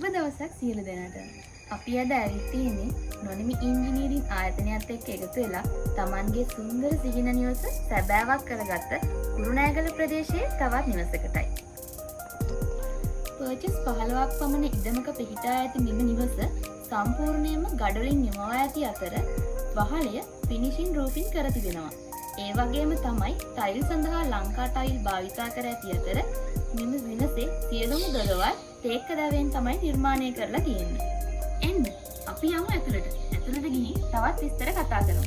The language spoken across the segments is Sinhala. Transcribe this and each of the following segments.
සුබ දවසක් සියලු දෙනාට. අපි අද ඇවිත් තියෙන්නේ නොනිමි ඉංජිනේරින් ආයතනයත් එක්ක එකතු වෙලා තමන්ගේ සුන්දර සිහින නිවස සැබෑවක් කරගත්ත කුරුණෑගල ප්‍රදේශයේ තවත් නිවසකටයි. පර්චස් 15ක් පමණ ඉඩමක පිහිටා ඇති මෙම නිවස සම්පූර්ණයෙන්ම ගඩොලින් නිමවා ඇති අතර වහලය ෆිනිෂින් රූෆින් කර තිබෙනවා. ඒ වගේම තමයි ටයිල් සඳහා ලංකා ටයිල් භාවිතා කර ඇති අතර මෙම නිවසේ සියලුම දොරවල් තේක්ක දැවයෙන් තමයි නිර්මාණය කරලා තියෙන්නේ. එන්න අපි යමු ඇතුළට. ඇතුළට ගිහින් තවත් විස්තර කතා කරමු.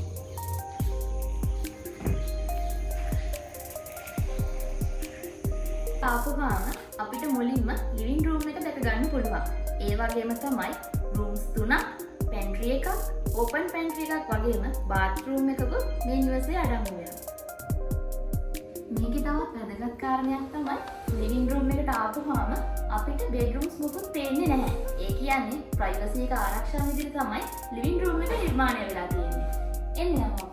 ආපුහාම අපිට මුලින්ම ලිවිං රූම් එක දැක ගන්න පුළුවන්. ඒ වගේම තමයි රූම්ස් තුනක්, පැන්ට්‍රි එකක්, ඕපන් පැන්ට්‍රි එකක් වගේම බාත්රූම් එකකුත් මේ නිවසේ අඩංගු වෙනවා. මේකේ තවත් වැදගත් කාරණයක් තමයි ලිවිං රූම් එකට ආපුහාම අපිට බෙඩ්රූම්ස් මොකුත් පේන්නේ නැහැ. ඒ කියන්නේ ප්‍රයිවසි එක ආරක්ෂා විදිහට තමයි ලිවිං රූම් එක නිර්මාණය වෙලා තියෙන්නේ. එන්න යමු අපි.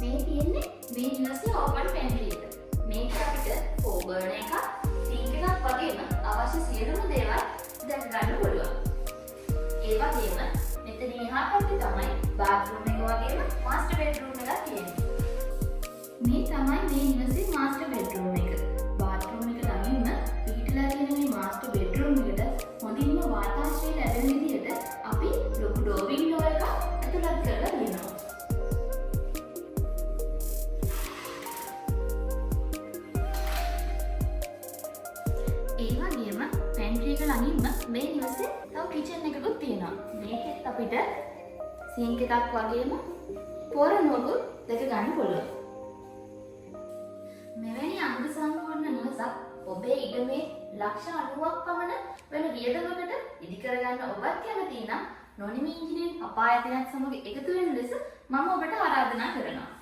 මේ තියෙන්නේ මේ නිවසේ ඕපන් පැන්ට්‍රි එක. මේක අපිට ෆෝර් බර්නර් එකක්, සිංක් එකක් වගේම අවශ්‍ය සියලුම දේවල් දැක ගන්න පුළුවන්. ඒ වගේම මෙතනින් එහා පැත්තේ තමයි බාත්රූම් එක වගේම මාස්ටර් බෙඩ්රූම් එකක් තියෙන්නේ. මේ තමයි මේ නිවසේ මාස්ටර් බෙඩ්රූම් එක. බාත්රූම් එක ළඟින්ම පිහිටලා තියෙන මේ මාස්ටර් බෙඩ්රූම් එකට හොඳින්ම වාතාශ්‍රය ලැබෙන විදිහට අපි ලොකු ඩෝර් වින්ඩෝ එකක් ඇතුළත් කරලා තියෙනවා. ඒ වගේම පැන්ට්‍රි එක ළඟින්ම මේ නිවසේ තව කිචන් එකකුත් තියෙනවා. මේකෙත් අපිට සිංක් එකක් වගේම පොරණුවකුත් දැක ගන්න පුළුවන්. මෙවැනි අංග සම්පූර්ණ නිවසක් ඔබේ ඉඩමේ ලක්ෂ 90ක් පමණ වෙන වියදමකට ඉදි කරගන්න ඔබත් කැමති නම් නොනිමි ඉංජිනේරින් අප ආයතනයත් සමග එකතු වෙන ලෙස මම ඔබට ආරාධනා කරනවා.